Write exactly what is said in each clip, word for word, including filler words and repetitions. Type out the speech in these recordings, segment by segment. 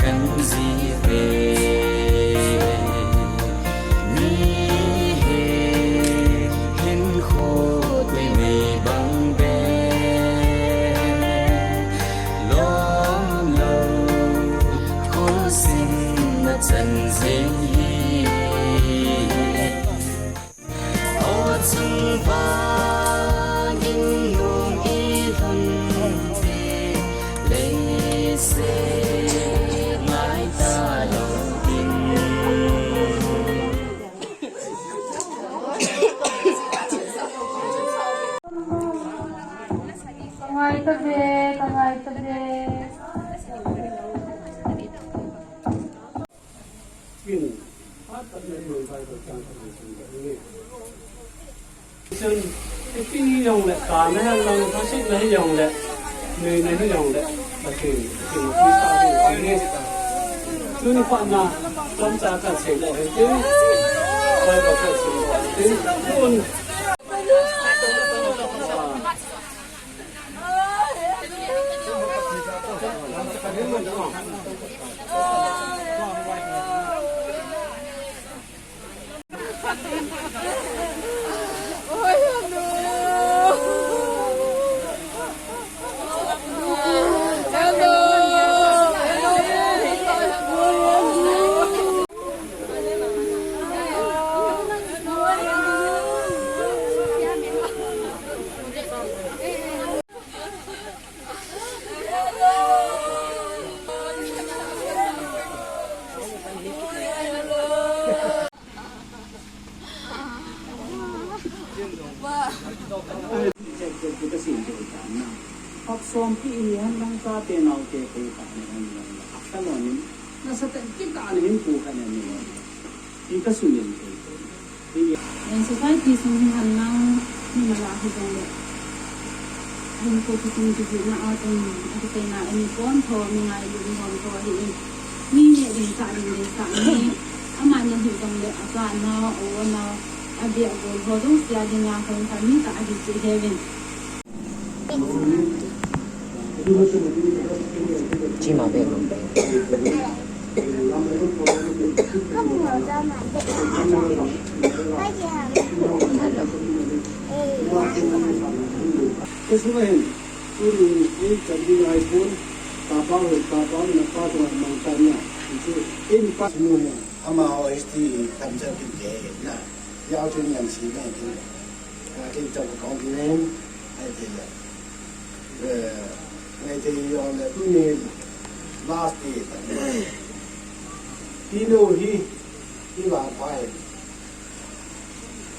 Jive mi hi hinkho tui mei bang be lom lo, khul sin na chan jing hi. Aw chungvang in nung i lhun ti leiset ngai ta lo ding. Ka ngai ta ve, ka ngai ta ve. Kin, phat khat na Bible chang khat na sim khat ni. Chun, ipi hi jong le, kana hi jong le, thasitna hi jong le, nuina hi jong le, Pathen, Pathen Christa hi jong le. Tuni phat na, chomcha khat sei le, Bible khat sei le, tun. Hak som pi i han lang ka te nau te ko ka ne han lang ka ta lo ni. Na sa ta ki ta ni hin ko ka ne ni. Pi ka su ni ko. Pi. Len society sung hi han lang ni ma la hi jong le. Hin ko ki sung ki na a tong a ki te na ni kon tho ni ngai lu ni kon tho hi. Ni ne ding sa ding ding sa ni. Ama ne hi jong le a ka na o na. Abia gol ho jong sia ding a kong kha ni ta adi chi heaven. Chi ma be. Kusumahin, tuni, ei, chanding ai pun, tapau, tapau, na pa, tu, mang, tanya, itu, ei, pa, sunu, he, ama, o, esti, tamjal, kin, ke, na. Yau chu niam si mai ti. Ka tin chang ka kong ti nen. Ai ti le. Eh, ngai te yo le tu ni last ti. Ti no hi. Ti ba pa hi.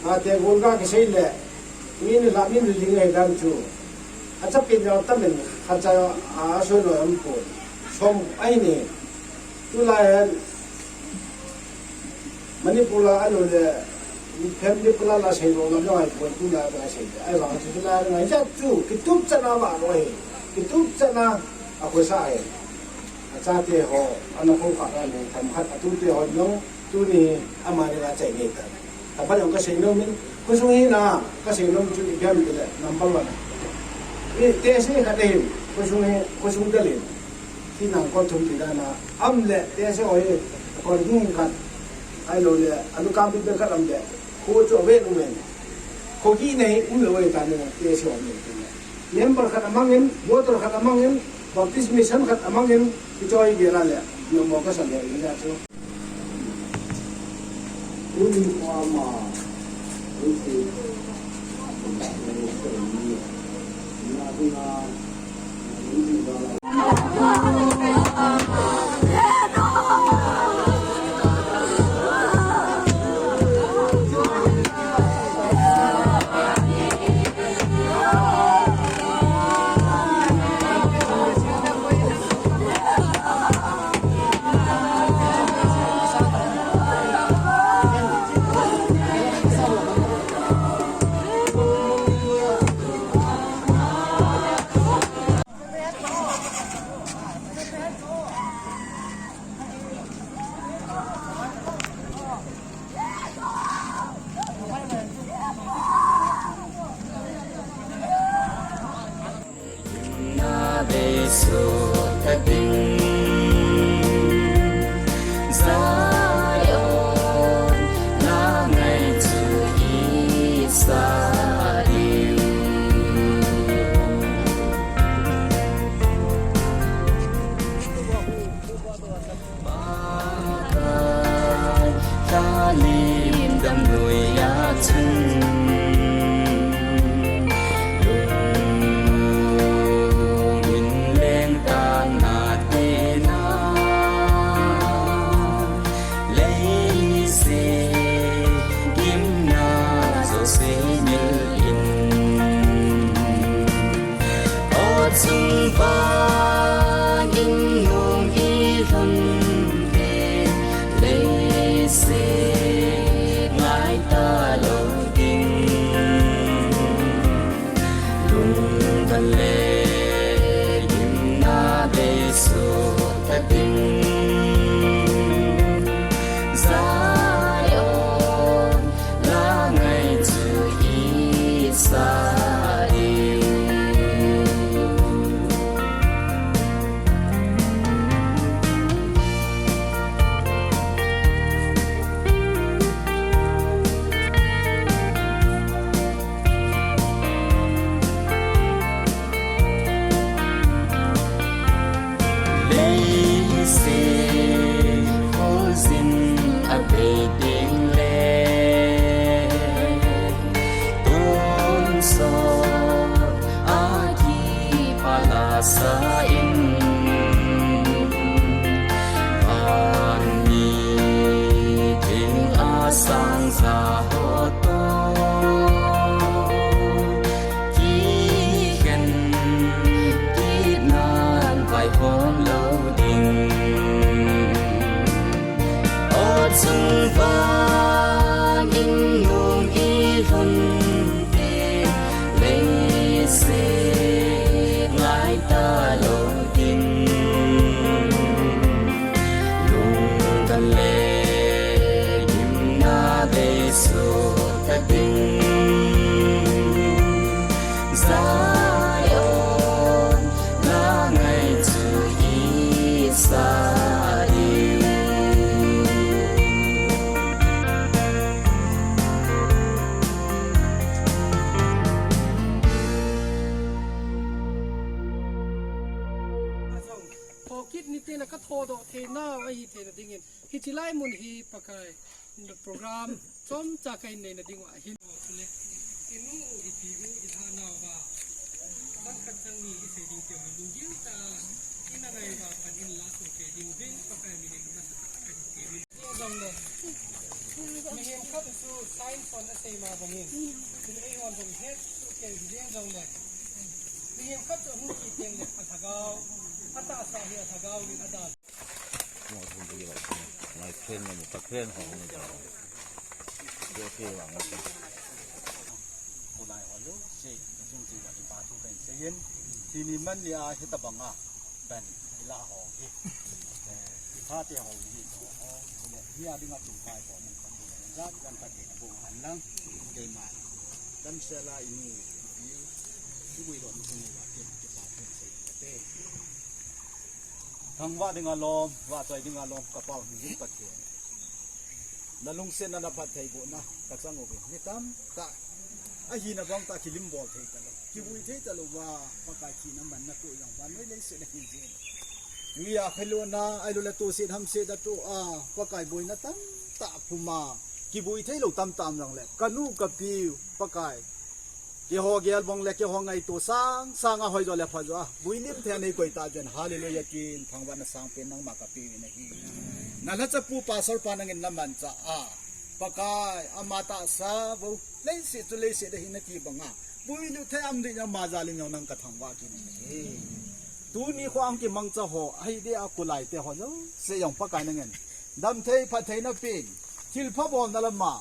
Nga te gon ka kisei le. Ni ni la ni ni ling ai dan chu. A cha pin yo ta min. Kha cha a so no am pu. Som ai ni. Tulai hen Manipur a anu le family plan la sei lo lam jong ai poi, tulai ba sei. Ai ba chu tulai ngai ja chu kitup chana ba lo he. Kitup chana a ko sa he. A chate ho, ana ko kha ra ne, tam khat a tute ho jong tuni ama ni la chai ni ta. Tapa jong ka sei nom in, khosung hi na, ka sei nom chu ipi ham tile, number one. I te se khat ahin, khosung hi, khosung del in. Ti nang ko thum ti dan a, am le, te se oi, ko hing khat. Ai lo le, anu kam pi khat am le, ko chu ve nu men. Ko ki nei, um le oi ta ne, te se oi ne. Member khat amang in, voter khat amang in, Baptist Mission khat amang in, kichoi gel a le, nommo ka san le, ni ja chu. Pakai, thalim damlui a chun, lungin lengtan na tena, leiset gimna jouse mil in. Aw chungvang in nung i lhun te, leiset ngai ta lou ding. Lungdon le gimna beisu ta ding. Zion la ngai chu i sa ding. Leiset kholzin a bei ding le, tonsot a kipalasa in, van mi thing a sang sa ho to, kikhen kitnan vaihom lou ding. Aw chungvang in nung i lhun te, leiset ngai ta lou ding. Lungdon le gimna beisu ta ding. Zion la ngai chu i sa ding. Thokit nite na ka thodoh theinau ahi theina dingin, hiche lai mun hi Pakai program chomcha ka hin neina ding u ahin. Chule, inu, ipi u, ilhanau va, chang khat chang ni isei ding teu hi lunggil tah a, ina ngai uva pan in la soh kei ding uvin, Pakai min in ka masa tah a ka hin teu in. Jong le, mihem khat chu science hon asei ma bangin, chule eihon jong het soh kei hi jeng jong le, mihem khat chu ahung kit teng le alhagao, atahsa hi alhagao in adal. Mo thum bi lo. Ngai khen mo ta khen ho ni da. Yo ke wa mo. Ko lai ho yo se, chung chi wa pa thu kan se yin. Ti ni man ni a hita banga. Ban ila ho hi. Eh, ha te ho hi ho. Ko mo ni a dinga chung kai ko mo kan ni. Ja kan ta ke bo han lang. Ke ma. Kan se la ini. Ni. Ni bui lo ni wa ke ke pa thu se te. Thangvah dinga lom, vahchoi dinga lom, ka Pau Hing Hing Pathen. Na lungsetna na phattheibohna ka chang uvin. Mi tamtah ahina bang tah kilim bol thei talou, kivui thei talou va, Pakai thina manna toh jong vannoi leiset a hin jin. Mi a khailona, ahilouleh toset hamset a toh a, Pakai boina tamtah phuma, kivui theilou tamtah um jongle, ka nu ka piu, Pakai. Keiho gel bang le keiho ngaito sang sang a hoi jo le pha jo a. Vui lim thei a nei koi ta jen. Hallelujah tin thangvahna sangpen nangma ka pe uvin ahi. Na lhacha pu pastor pa nangin na mancha a. Pakai ama tahsa vo. Leiset chu leiset ahi nati banga. Vui lim thei a um ding ama jal in jong nang ka thangvah kit in ahi. Tuni kho ang kimangcha ho. Ahi dia kulai te ho jouse jong Pakai nangin. Damthei phattheina pen. Thilpha bolna lama.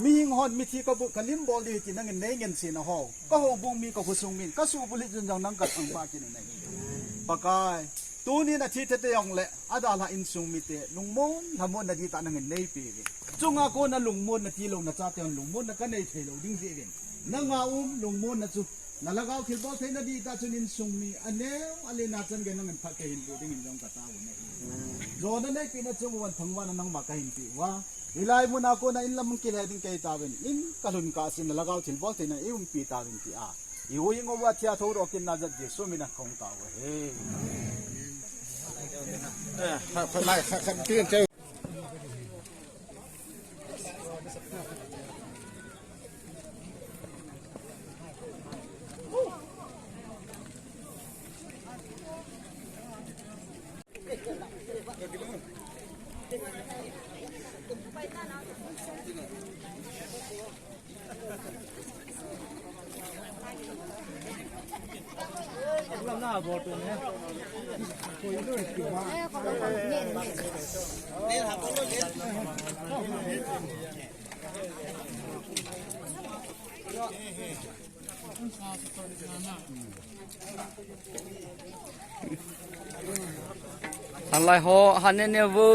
Mihing hon mithi ka bu, ka lim bol ding ti nangin nei ngen sina ho. Ka houbung mi ka khosung min, ka subulhit jun jong nang ka thangvah kit in ahi. Pakai, tuni na thi thei te jongle, adalha insung mite, lungmon, lhamon na di tah nangin nei pe uvin. Chunga kona lungmon na tilou na chate hon lungmon na ka nei thei lou ding jeh uvin. Nanga um lungmon na chu, na lhagao thilbol theina di tah chun insung mi, aneo, alen a chan gei nangin phatthei hin boh dingin jong ka tao u ahi. Jona nei pehna chu von thangvahna nangma ka hin pe uva. Hilai muna kona in lam kile ding kei tauvin, in ka lhun kah sin na lhagao thilbol theina i umpi tauvin tia. I u i ngou a thia thou ro kin na jat Jesu mina kong tau he. Alai ho, hane ne vo.